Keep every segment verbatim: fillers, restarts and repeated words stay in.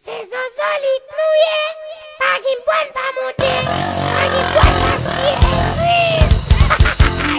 Se Zozolit nou ye, pa gen bwa n pa monte, pa gen bwa n pa siye.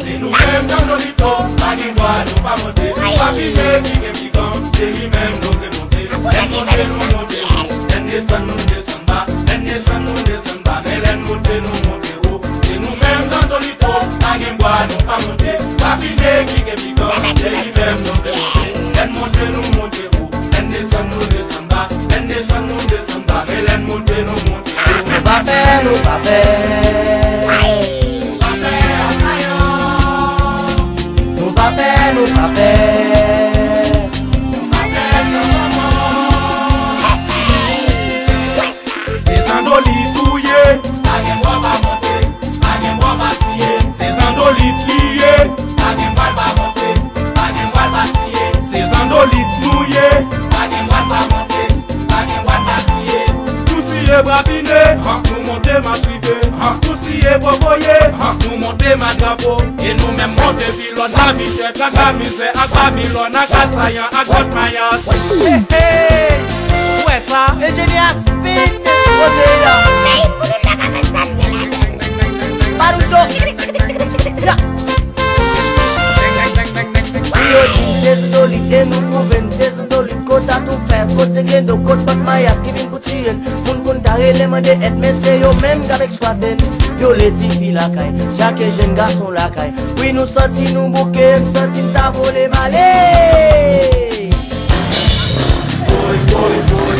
Se nou menm Zandolito, pa gen bwa nou pa monte. Pa fime ki gen pikan, se li menm nou vle monte. Lè n monte nou monte wo, lè n desann nou desann ba, lè n desann nou desann ba. Men lè n monte nou monte wo. Se nou menm Zandolito, pa gen bwa nou pa monte. Pa fime ki gen pikan, se li menm nou vle monte. Lè n monte nou monte wo, lè n desann nou desann ba, lè n desann nou desann ba. Men lè n monte nou monte wo. Nou pa pè, nou pa pè. Nou pa pè, nou pa pè. Nou pa pè, nou pa pè. Se Zandolit ou ye. Pa gen bwa pa monte, pa gen bwa pa siye. Se Zandolit li ye. Pa gen bwa pa monte, pa gen bwa pa siye. Se Zandolit nou ye. Pa gen bwa pa monte, pa gen bwa pa siye. Nou siye bwa pine, nou monte mach rive. Nou siye bwa voye, nou monte mach drapo. E nou menm monte pilòt, lavi chè, trak lamizè, ak Babilòn, ak Asayan, ak Fòt Mayas. Hey, hey! Ou wè sa? Enjenyè Aspin, poze la. Ey, pou nou nan ka fè sa n vle la. Baruto. Ya. Wi, yo di m se Zandolit, e nou pwouve n se Zandolit. Kot Atoufè, kot Seglendo, kot Fòt Mayas ki vin pou tiye n. Moun konn ta rele mande èd, men se yo menm k ap eksplwate n. Vyole tifi lakay, tchake jèn gason lakay. Wi, nou santi nou bouke, m santi m ta vole m ale. Woy, woy, woy,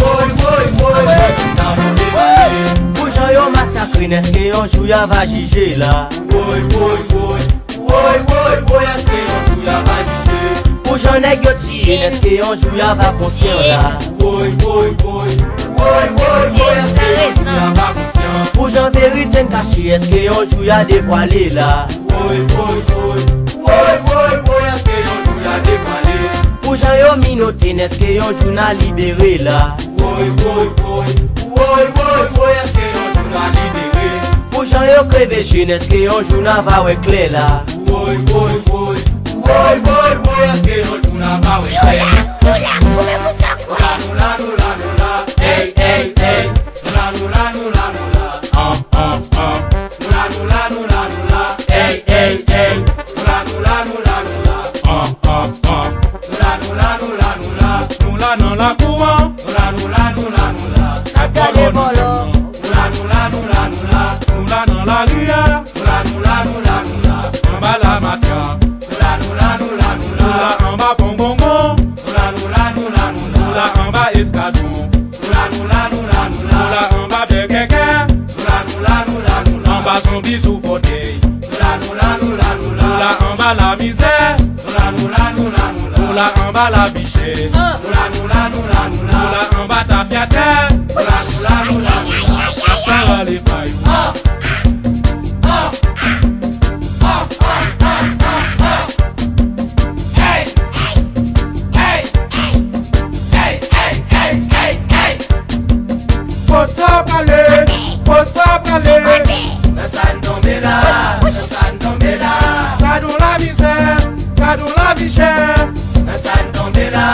woy, woy, woy, m santi m ta vole m ale. Pou jan yo masakre n, èske yon jou y a va jije la? Woy, woy, woy. Woy, woy, woy, èske yon jou y a va jije? Pou jan nèg yo tiye n, èske yon jou y a va konsyan la? Woy, woy, woy, woy, woy, woy, èske yon jou y a va konsyan? Pou jan verite n kache, èske yon jou y a devwale la? Woy, woy, woy, woy, woy, woy, èske yon jou y a devwale? Pou jan yo minote n, èske yon jou n a libere la? Woy, woy, woy, woy, woy, woy, èske yon jou n a libere? Pou jan yo kreve je n, èske yon jou n a va wè klè la? Woy, woy, woy, woy, woy, woy, èske yon jou n a va wè klè? Nou la, nou la, ou menm ou sankou. Nou la, nou la, nou la, nou la. Ey, ey, ey. Nou la, nou la, nou la, nou la. An, an, an. Nou la, nou la, nou la, nou la. Ey, ey, ey. Nou la, nou la, nou la, nou la. An, an, an. Nou la, nou la, nou la, nou la. Nou la nan lakou an. Nou la, nou la, nou la, nou la. K ap vòlò nan zòn nan. Nou la, nou la, nou la, nou la. Nou la nan lari a. Nou la, nou la, nou la, nou la. Anba lamafya. Nou la, nou la, nou la, nou la. Nou la anba pon bonbon. Nou la, nou la, nou la, nou la. Nou la anba eskadwon. Nou la, nou la, nou la, nou la. Nou la anba bèkèkè. Nou la, nou la, nou la, nou la. Anba zonbi sou fòtèy. Nou la, nou la, nou la, nou la. Nou la anba lamizè. Nou la, nou la, nou la, nou la. Nou la anba lavi chè. Nou la, nou la, nou la, nou la. Nou la anba tafyatè. Nou la, nou la, nou la, nou la. Ap rale pa yo. Kot sa prale, kot sa prale. Nan sa n tonbe la, nan sa n tonbe la. Gad on lamizè, gad on lavi chè. Nan sa n tonbe la,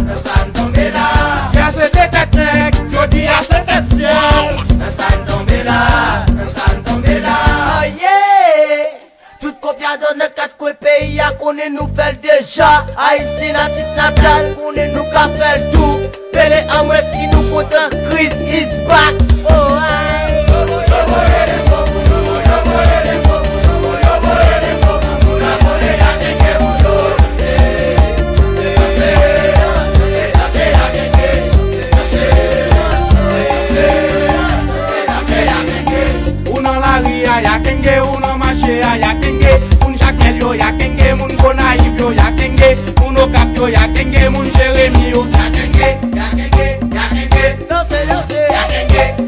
nan sa n tonbe la. Yè se te tèt nèg, jodi a se tèt syèl. Nan sa n tonbe la, nan sa n tonbe la. Aye! Tout kopyadò nan kat kwen peyi a konnen nou fè l deja. Ayisyen natif natal konnen nou ka fè l tou. Pele anmwè si nou kontan, Chris is back. Oh, ay. Ou nan lari a, y a kenge, ou nan mache a, y a kenge, moun Jakmèl yo, y a kenge, moun Gonayiv yo, y a kenge, moun Okap yo, y a kenge, moun Jeremi yo, y a kenge, y a kenge, y a kenge. Danse, danse, y a kenge.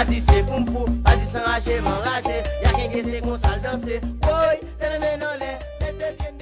Atis se pou m fou, atis anraje m anraje. Ya kenke se konsa l danse. Woy, leve men n anlè, mete pye n